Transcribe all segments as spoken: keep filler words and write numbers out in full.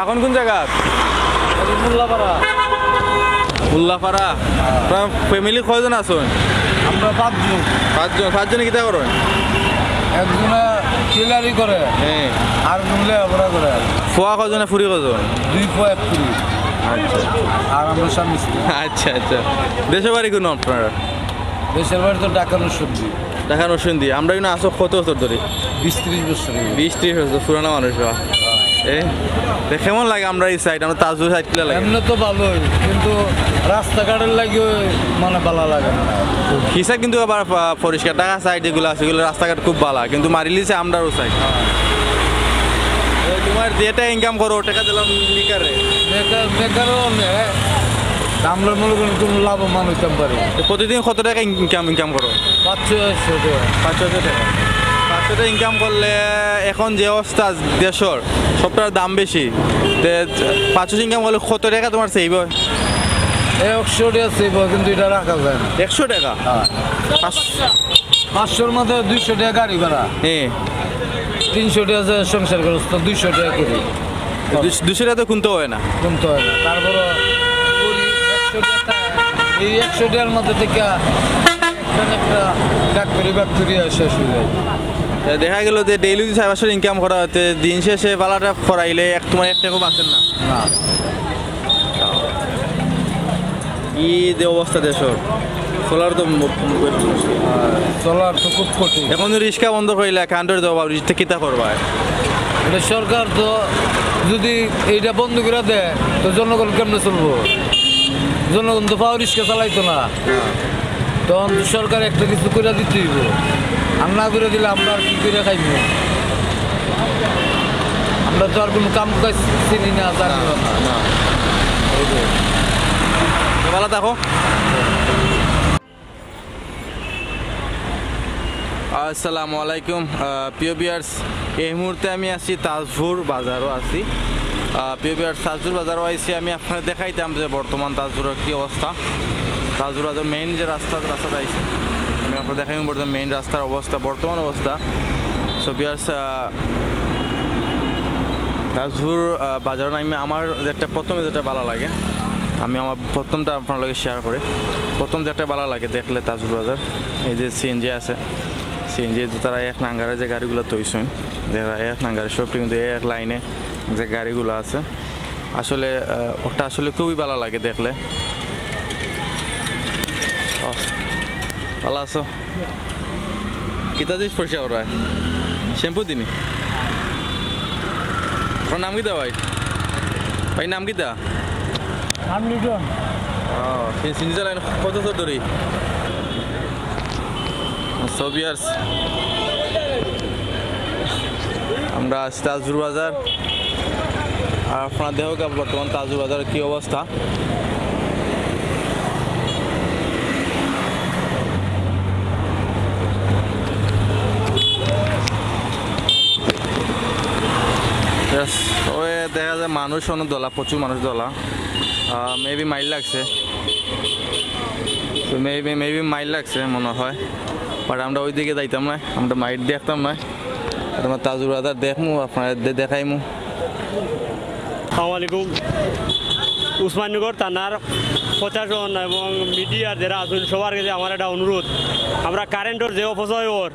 এখন কোন জায়গা? মোল্লাপাড়া। মোল্লাপাড়া। আপনার ফ্যামিলি কয়জন আছেন? আমরা পাঁচজন। পাঁচজন। পাঁচজনে কিতা করেন? একজনে টেলারি করে, হ্যাঁ। আর একজন লেখাপড়া করে। ফুয়া কয়জনে, ফুরি কয়জন? দুই ফুয়া, এক ফুরি। আচ্ছা। আর আমরা স্বামী স্ত্রী। আচ্ছা, আচ্ছা। দেশের বাড়ি কোন আপনারা? দেশের বাড়ি তো ঢাকা নরসিংদী। ঢাকা নরসিংদী। আমরা কিন্তু আসো কত বছর ধরে? বিশ ত্রিশ বছর। বিশ ত্রিশ বছর, পুরানা মানুষ বা। এ, তে কেমন লাগে আমরা এই সাইড, আমরা তাজপুর সাইড কিলা লাগে? এমনি তো ভালোই, কিন্তু রাস্তাঘাটের লাগি ওই মানে ভালো লাগে না। হিসাব কিন্তু আবার পা-, পরিষ্কার, ঢাকা সাইড যেগুলো আছে, এগুলো রাস্তাঘাট খুব ভালো, কিন্তু মারিলিছে আমরারও সাইড। এ, তোমার যেটা ইনকাম করো, টাকা দিলাম বেকারে। বেকার, বেকারও নেই। আমরা মনে করি তুমি লাভবান হইতাম পারি। তো প্রতিদিন কত টাকা ইনকাম, ইনকাম করো? পাঁচশো, ছয়শো টাকা। পাঁচশো, ছয়শো টাকা। পাঁচশো টাকা ইনকাম করলে এখন যে অবস্থা দেশর, সবটার দাম বেশি। তে পাঁচশো ইনকাম করলে কত টাকা তোমার সেভ হয়? একশো টাকা সেভ হয়, কিন্তু এটা রাখা যায় না। একশো টাকা? হ্যাঁ। পাঁচ- পাঁচশোর মধ্যে দুইশো টাকা গাড়ি ভাড়া। হ্যাঁ। তিনশো টাকা যে সংসার খরচ, তো দুইশো টাকা করি। দুশ-, দুশো টাকা তো কমতে হয় না। কমতে হয় না। তারপরে করি একশো টাকা, এই একশো টাকার মধ্যে থেকে একটা, একটা ব্যাক করি, ব্যাক করি আর শেষ হয়ে যায়। তা দেখা গেল যে ডেইলি যদি ছয় পাঁচশো ইনকাম করা হতে, দিন শেষে বালাটা করাইলে এক, তোমার এক টাকাও বাঁচের না। না। কি যে অবস্থা দেশর, চলার তো ম-, ম-, চলার তো খুব কঠিন। এখন যদি রিক্সা বন্ধ করিলে কারেন্টের জবাব দিতে কিতা করবা? এটা সরকার তো যদি এইটা বন্ধ করে দেয়, তো জনগণ কেমনে চলবো? জনগণ তো পাও রিক্সা চালাইতো না। তখন তো সরকার একটা কিছু করে দিতে হইব, আর না করে দিলে আমরা আর কি করে খাইব? আমরা তো আর কোনো কাম কাজ চিনি না, জানি না। না। এই যে। তো ভালো থাকো। আসসালামু আলাইকুম, আহ, প্রিয় ভিউয়ার্স, এই মুহূর্তে আমি আছি তাজপুর বাজারও আছি। আহ, প্রিয় ভিউয়ার্স, তাজপুর বাজারও আইছি, আমি আপনারে দেখাইতাম যে বর্তমান তাজপুরের কি অবস্থা। তাজপুর বাজার মেইন যে রাস্তা, রাস্তাতে আইছি, আমি আপনারে দেখাইমু বর্তমান মেইন রাস্তার অবস্থা, বর্তমান অবস্থা। So ভিউয়ার্স, আহ, তাজপুর, আহ, বাজার নামে আমার যেটা প্রথমে যেটা ভালো লাগে, আমি আমার প্রথমটা আপনার লগে শেয়ার করি। প্রথম যেটা ভালো লাগে দেখলে তাজপুর বাজার, এই যে সিএনজি আছে, সিএনজি তো তারা এক নাঙ্গারে যে গাড়িগুলো তৈছইন, দেখা এক নাঙ্গারে সব কিন্তু এক লাইনে যে গাড়িগুলো আছে, আসলে, আহ, ওটা আসলে খুবই ভালো লাগে দেখলে। ও, ভালো আছো? কিতা জিনিস পরিষ্কার করা হয়? শ্যাম্পু দিনি? আপনার নাম কিতা ভাই? ভাই নাম কিতা? নাম লিটন। ও, সে সিনজা লাইন কত বছর ধরে? So ভিউয়ার্স, আমরা আছি তাজপুর বাজার। আর আপনারা দেখো বর্তমান তাজপুর বাজারের কি অবস্থা। Yes, ওই দেখা যায় মানুষ অনেক দলা, প্রচুর মানুষ দলা। আহ, মেবি মাইর লাগছে। তো মেবি, মেবি মাইর লাগছে মনে হয়। But আমরা ওইদিকে যাইতাম না, আমরা মাইর দেখতাম না। আর তোমার তাজপুর বাজার দেখমু, আপনারে দে-, দেখাইমু। আসসালামু আলাইকুম। উসমাননগর থানার প্রশাসন এবং মিডিয়ার যারা আছেন, সবার কাছে আমার একটা অনুরোধ, আমরা কারেন্টর যে অপচয় অর,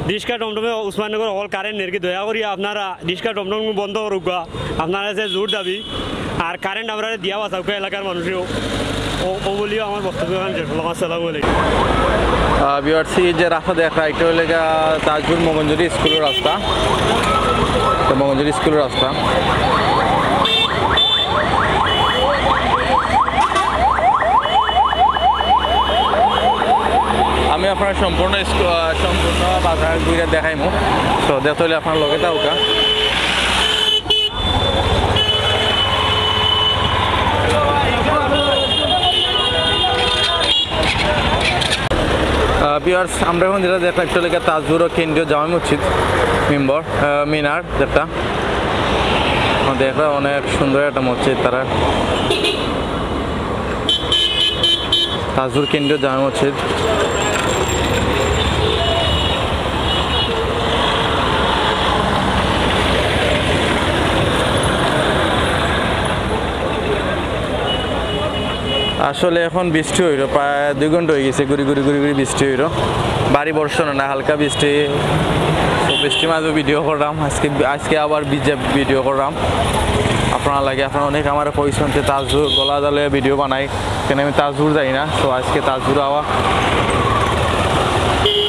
রিক্সা টমটমে উসমাননগর হকল কারেন্ট নেরকি, দয়া করি আপনারা রিক্সা টমটম বন্ধ করুক্কা। আপনারা যে জোর দাবি, আর কারেন্ট আমরা দিয়া বাঁচাউক্কা এলাকার মানুষেও। ও, ও বলিও আমার বক্তব্য এখানে শেষ করলাম। আসসালামু আলাইকুম। আহ, ভিউয়ার্স, এই যে রাস্তা দেখা, এটা হইলে গা তাজপুর মগনজুরি স্কুলের রাস্তা। তো মগনজুরি স্কুলের রাস্তা। আমি আপনার সম্পূর্ণ স্কু-, আহ, সম্পূর্ণ বাজার ঘুরে দেখাইমু। তো দেখতে হইলে আপনার লগে থাকুক্কা। আহ, ভিউয়ার্স, আমরা এখন যেটা দেখলাম, একটা লেখা তাজপুর ও কেন্দ্রীয় জামে মসজিদ মিম্বর, আহ, মিনার যেটা। দেখরা অনেক সুন্দর একটা মসজিদ তারা। তাজপুর কেন্দ্রীয় জামে মসজিদ। আসলে এখন বৃষ্টি অইলো, প্রায় দুই ঘন্টা অই গেছে, ঘুরি ঘুরি ঘুরি ঘুরি বৃষ্টি অইলো। ভারী বর্ষণ না, হালকা বৃষ্টি। তো বৃষ্টির মাঝে ভিডিও করলাম আজকে, আজকে আবার ভিজে ভিডিও করলাম আপনারার লাগি। আপনারা অনেক আমারে কইছইন যে তাজপুর গলা জালে ভিডিও বানাই, কেনে আমি তাজপুর যাই না। তো আজকে তাজপুর আওয়া,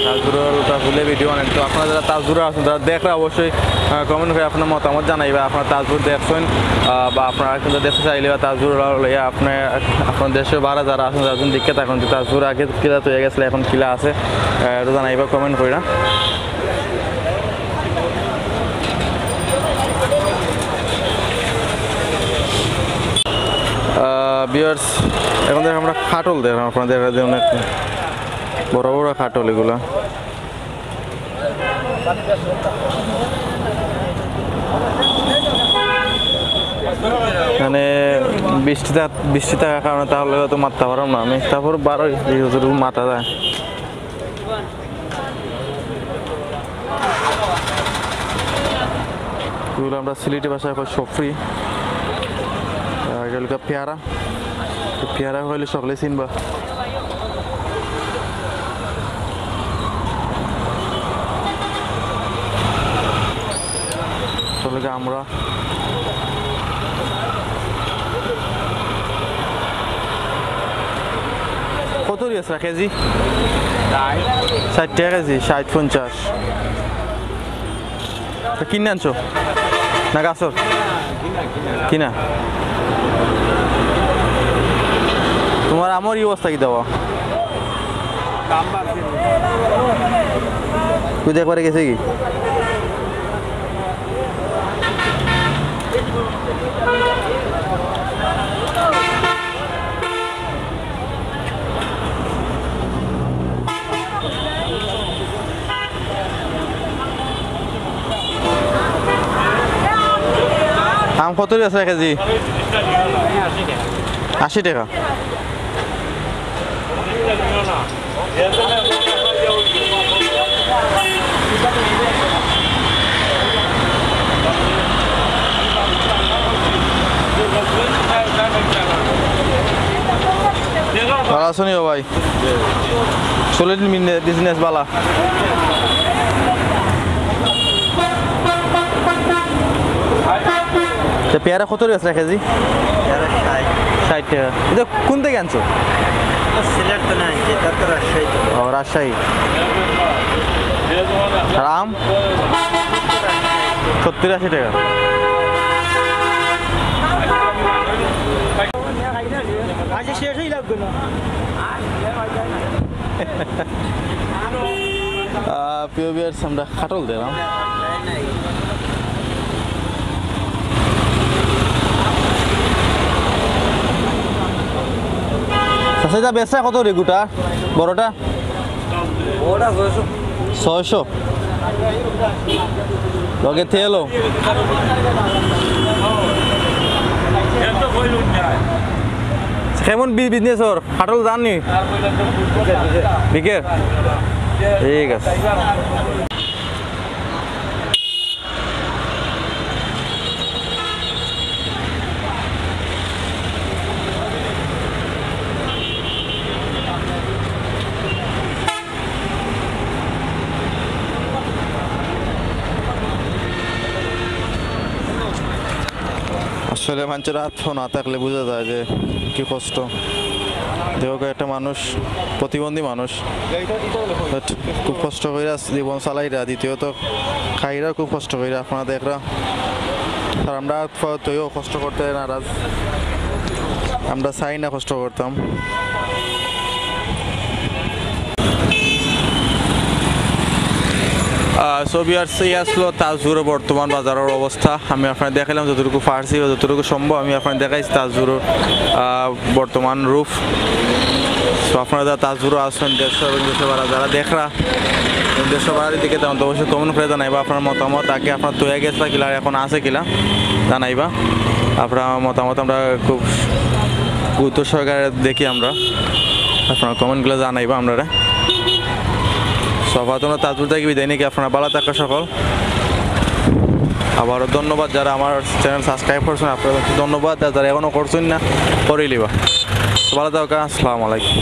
তাজপুরর তাজপুরে ভিডিও বানাই। তো আপনারা যারা তাজপুরে আছইন, তারা দেখরা অবশ্যই কমেন্ট করি আপনারার মতামত জানাইবা। আপনারা তাজপুর দেখছইন, আহ, বা আপনারা কিন্তু দেখতে চাইলে বা তাজপুর লইয়া আপনি আপনারার দেশর বারা যারা আছইন, যারা দেখতে থাকইন, যে তাজপুর আগে কিলা তৈরি গেছিল, এখন কিলা আছে, আহ, এটা জানাইবা কমেন্ট করিয়া। ভিউয়ার্স, এখন দেখো আমরা কাঠল দেখলাম, আপনারা দেখা যায় অনেক বড় বড় কাঠল এগুলা। মানে বৃষ্টি থাক-, বৃষ্টি থাকার কারণে তাহলে হয়তো মারতে পারলাম না আমি। তারপর বারো এই হুজুর মাথা যায়। এগুলো আমরা সিলেটি ভাষায় কই সফরি, আর এটা হলো পেয়ারা। তো পেয়ারা হইলে সকলে চিনবা। চলে গিয়ে আমরা কত রিয়াসরা কেজি? ষাট টাকা কেজি, ষাট পঞ্চাশ। তো কিনে আনছো না গাছর? কিনা। তোমার আমর ই অবস্থা কি দেওয়া? তুই একবারে গেছে কি? আম কত আছে কেজি? আশি টাকা। ভালা আছো নি ও ভাই? চলে দিন বিজনেস বালা। তো পেয়ারা কত রিয়াসরা কেজি? ষাট টাকা। এটা কোন থেকে আনছো? সিলেট তো না, এটা তো রাজশাহী তো। ও, রাজশাহী। আর আম? সত্তর আশি টাকা। আজ শেষ হয়ে লাগবে না। আহ, প্রিয় ভিউয়ার্স, আমরা কাঠল দিলাম। আচ্ছা, এটা বেচা কত রে গোটা? বড়টা? বড়টা ছয়শো। ছয়শো? লগে তেলও। কেমন বি-, বিজনেস ওর? কাঠল যাননি? বিকেল? ঠিক আছে। আসলে মানুষের আত পাও না থাকলে বুঝা যায় যে কি কষ্ট। দেখো, একটা মানুষ, প্রতিবন্ধী মানুষ, but খুব কষ্ট কইরা জীবন চালাইরা। দ্বিতীয়ত খাইরা খুব কষ্ট কইরা, আপনারা দেখরা। আর আমরা আত পাও তইও কষ্ট করতে নারাজ, আমরা চাই না কষ্ট করতাম। আহ, so ভিউয়ার্স, এই আসলো তাজপুরের বর্তমান বাজারের অবস্থা। আমি আপনারে দেখাইলাম যতটুকু পারছি বা যতটুকু সম্ভব আমি আপনারে দেখাইছি তাজপুরের, আহ, বর্তমান রূপ। So আপনারা যারা তাজপুরে আছেন, দেশর এবং দেশর বাইরে যারা দেখরা, দেশর বাইরের দিকে তেমন তো অবশ্যই কমেন্ট করে জানাইবা আপনার মতামত, আগে আপনার তৈয়া গেছে কিলা, এখন আছে কিলা জানাইবা। আপনার মতামত আমরা খুব গুরুত্ব সহকারে দেখি আমরা, আপনার কমেন্টগুলো জানাইবা আমরারে। So আপাতত আমরা তাজপুর থেকে বিদায় নিয়ে আপনারা ভালো থাকো সকল। আবারও ধন্যবাদ যারা আমার চ্যানেল সাবস্ক্রাইব করছইন, আপনারারে ধন্যবাদ। আর যারা এখনো করছইন না, করিলিবা। তো ভালা থাকউক্কা, আসসালামু আলাইকুম।